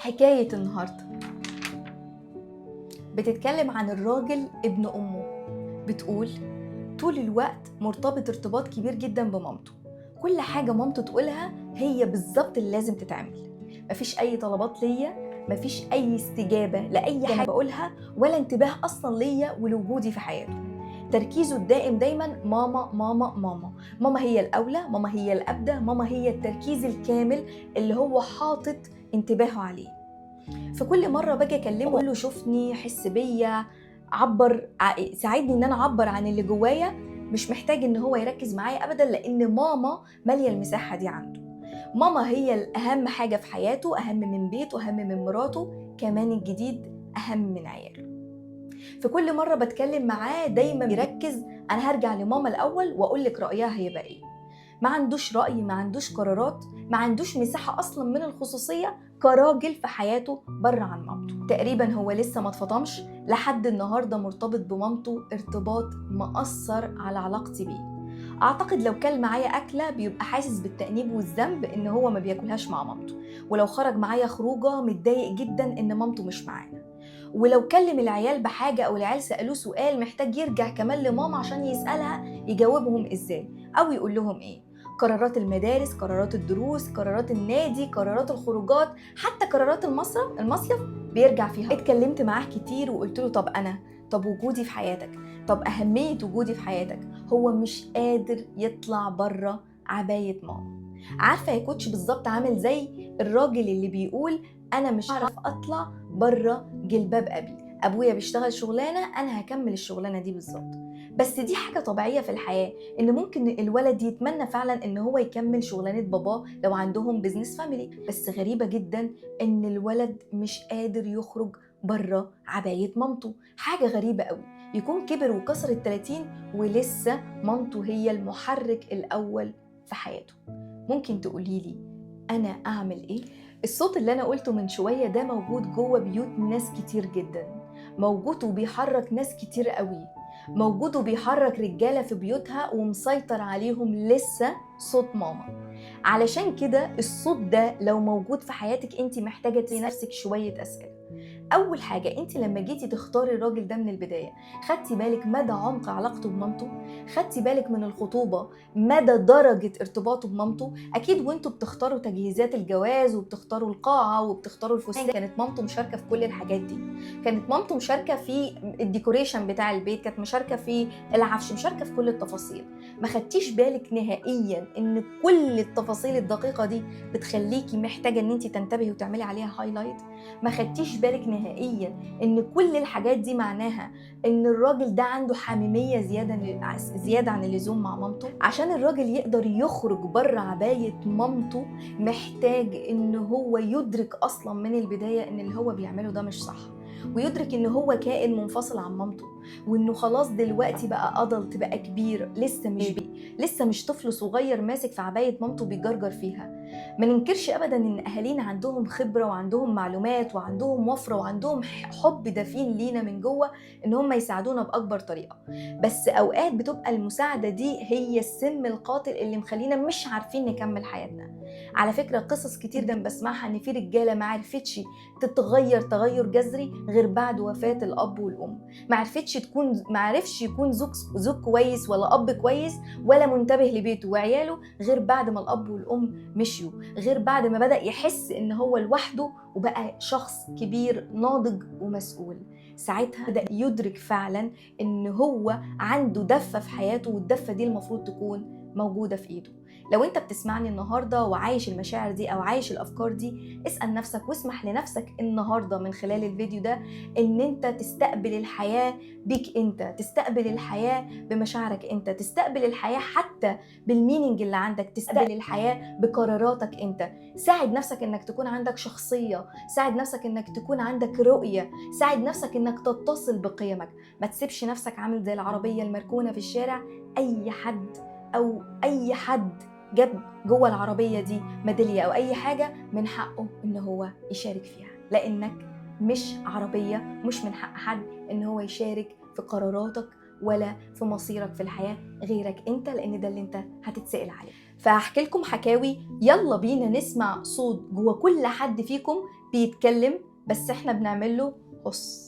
حكاية النهاردة بتتكلم عن الراجل ابن أمه. بتقول طول الوقت مرتبط ارتباط كبير جدا بمامته، كل حاجة مامته تقولها هي بالظبط اللي لازم تتعمل، مفيش أي طلبات ليا، مفيش أي استجابة لأي حاجة بقولها، ولا انتباه أصلا ليا ولوجودي في حياته. تركيزه الدائم دايما ماما ماما ماما، ماما هي الأولى، ماما هي الأبدى، ماما هي التركيز الكامل اللي هو حاطط انتباهه عليه. في كل مرة باجي أكلمه أقول له شوفني، حس بيا، عبر، ساعدني إن أنا أعبر عن اللي جوايا، مش محتاج إن هو يركز معايا أبدا، لأن ماما مالية المساحة دي عنده. ماما هي الأهم حاجة في حياته، أهم من بيته، أهم من مراته، كمان الجديد أهم من عياله. في كل مرة بتكلم معاه دايما يركز أنا هرجع لماما الأول وأقول لك رأيها هيبقى إيه. ما عندوش رأي، ما عندوش قرارات، ما عندوش مساحة أصلا من الخصوصية كراجل في حياته بره عن مامته. تقريبا هو لسه ما اتفطمش لحد النهاردة، مرتبط بمامته ارتباط مأثر على علاقتي بيه. أعتقد لو كل معايا أكلة بيبقى حاسس بالتأنيب والذنب إن هو ما بياكلهاش مع مامته، ولو خرج معايا خروجة متضايق جدا إن مامته مش معانا، ولو كلم العيال بحاجة أو العيال سألوه سؤال محتاج يرجع كمان لماما عشان يسألها يجاوبهم إزاي أو يقول لهم إيه. قرارات المدارس، قرارات الدروس، قرارات النادي، قرارات الخروجات، حتى قرارات المصيف بيرجع فيها. اتكلمت معاه كتير وقلت له طب أنا، طب وجودي في حياتك، طب أهمية وجودي في حياتك. هو مش قادر يطلع بره عباية ماما. عارفة يا كوتش بالظبط عامل زي الراجل اللي بيقول أنا مش هعرف أطلع بره جلباب أبي، أبويا بيشتغل شغلانة أنا هكمل الشغلانة دي بالظبط. بس دي حاجة طبيعية في الحياة، إن ممكن الولد يتمنى فعلا إن هو يكمل شغلانة باباه لو عندهم business family، بس غريبة جدا إن الولد مش قادر يخرج بره عباية مامته. حاجة غريبة قوي، يكون كبر وكسر 30 ولسه مامته هي المحرك الأول في حياته. ممكن تقوليلي أنا أعمل إيه؟ الصوت اللي أنا قلته من شوية ده موجود جوه بيوت ناس كتير جدا، موجود وبيحرك ناس كتير قوي، موجود وبيحرك رجالة في بيوتها ومسيطر عليهم لسه صوت ماما. علشان كده الصوت ده لو موجود في حياتك انت محتاجة تسألي نفسك شوية أسئلة. أول حاجة، انت لما جيتي تختاري الراجل ده من البداية خدتي بالك مدى عمق علاقته بمامته؟ خدتي بالك من الخطوبة مدى درجة ارتباطه بمامته؟ أكيد وانتوا بتختاروا تجهيزات الجواز وبتختاروا القاعة وبتختاروا الفستان كانت مامته مشاركة في كل الحاجات دي، كانت مامته مشاركة في ال decoration بتاع البيت، كانت مشاركة في العفش، مشاركة في كل التفاصيل. ما خدتيش بالك نهائيا ان كل التفاصيل الدقيقة دي بتخليكي محتاجة ان انت تنتبهي وتعملي عليها highlight؟ ما خدتيش بالك نهائيا ان كل الحاجات دي معناها ان الراجل ده عنده حميمية زيادة عن اللزوم مع مامته؟ عشان الراجل يقدر يخرج بره عباية مامته محتاج ان هو يدرك اصلا من البداية ان اللي هو بيعمله ده مش صح، ويدرك ان هو كائن منفصل عن مامته، وانه خلاص دلوقتي بقى adult، بقى كبير، لسه مش طفل صغير ماسك في عباية مامته بيجرجر فيها. ما ننكرش ابدا ان اهالينا عندهم خبره وعندهم معلومات وعندهم وفرة وعندهم حب دفين لينا من جوه ان هم يساعدونا باكبر طريقه، بس اوقات بتبقى المساعدة دي هي السم القاتل اللي مخلينا مش عارفين نكمل حياتنا. على فكرة قصص كتير ده بسمعها ان في رجاله ما عرفتش تتغير تغير جذري غير بعد وفاه الاب والام، ما عرفش يكون زوج كويس ولا اب كويس ولا منتبه لبيته وعياله غير بعد ما الاب والام مشيوا، غير بعد ما بدأ يحس ان هو لوحده وبقى شخص كبير ناضج ومسؤول. ساعتها بدأ يدرك فعلا ان هو عنده دفة في حياته، والدفة دي المفروض تكون موجودة في ايده. لو انت بتسمعني النهاردة وعايش المشاعر دي او عايش الافكار دي، اسأل نفسك واسمح لنفسك النهاردة من خلال الفيديو ده ان انت تستقبل الحياة بيك انت، تستقبل الحياة بمشاعرك انت، تستقبل الحياة حتى بال meaning اللي عندك، تستقبل الحياة بقراراتك انت. ساعد نفسك انك تكون عندك شخصية، ساعد نفسك انك تكون عندك رؤية، ساعد نفسك انك تتصل بقيمك. ما تسيبش نفسك عامل زي العربية المركونة في الشارع، اي حد او اي حد جاب جوه العربية دي ميدالية أو أي حاجة من حقه إن هو يشارك فيها، لأنك مش عربية، مش من حق حد إن هو يشارك في قراراتك ولا في مصيرك في الحياة غيرك انت، لان ده اللي انت هتتسأل عليه. فهحكي لكم حكاوي، يلا بينا نسمع صوت جوه كل حد فيكم بيتكلم، بس احنا بنعمل له قص.